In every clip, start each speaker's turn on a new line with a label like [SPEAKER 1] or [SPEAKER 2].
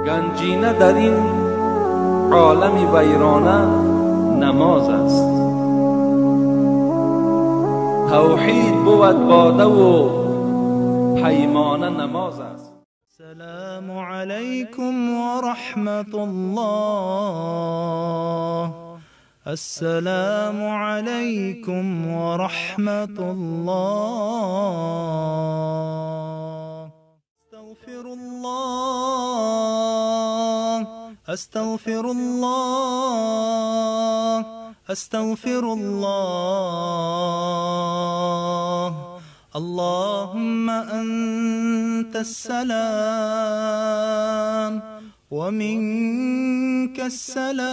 [SPEAKER 1] Ганҷина дар ин олами вайрона намоз аст. Тавҳид бувад бода ву паймона намоз аст.
[SPEAKER 2] Ассалому алайкум ва раҳматуллоҳ. Ассалому алайкум ва раҳматуллоҳ. Астағфируллоҳ, астағфируллоҳ, астағфируллоҳ. Аллоҳумма антас салом ва минкас салом.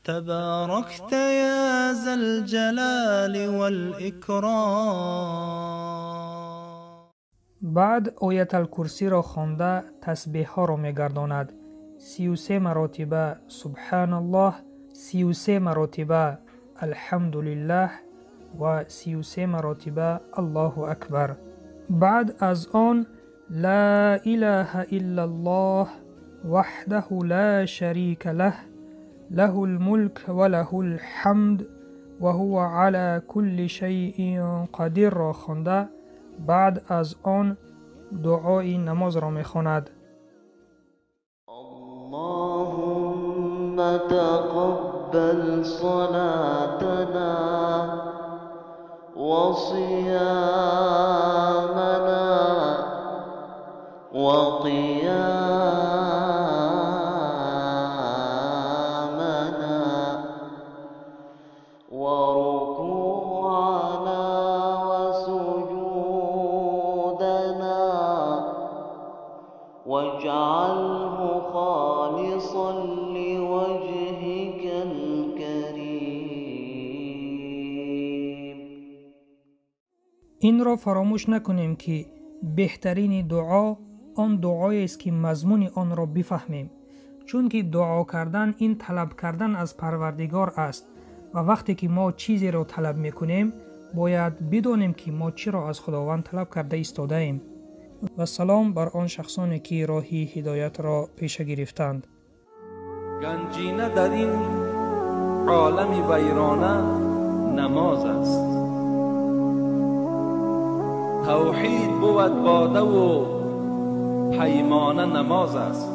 [SPEAKER 2] Табаракта я зал ҷалоли вал икром.
[SPEAKER 3] Баъд Ояталкурсиро хонда тасбеҳҳоро мегардонад. 33 маротиба Субҳаналлоҳ, 33 маротиба Алҳамдулиллаҳ ва 33 маротиба Аллоҳу Акбар. Баъд аз он Ла илаҳа иллаллоҳ ваҳдаҳу ла шарика лаҳ, лаҳул мулк ва лаҳул ҳамд ва ҳува ала кулли шайъин қадирро хонда баъд аз он дуои намозро мехонад.
[SPEAKER 4] Аллоҳумма тақаббал салатана ва сиямана ва қиямана ва рукуана ва суҷудана ваҷъалҳу холисан ливаҷҳикал карим.
[SPEAKER 3] Инро фаромӯш накунем, ки беҳтарини дуо он дуоест, ки мазмуни онро бифаҳмем, чунки дуо кардан ин талаб кардан аз Парвардигор аст ва вақте ки мо чизеро талаб мекунем, бояд бидонем, ки мо чиро аз Худованд талаб карда истодаем. Ва салом бар он шахсоне, ки роҳи ҳидоятро пеша гирифтанд.
[SPEAKER 1] Ганҷина дар ин олами вайрона намоз аст. Тавҳид бувад бода ву паймона намоз аст.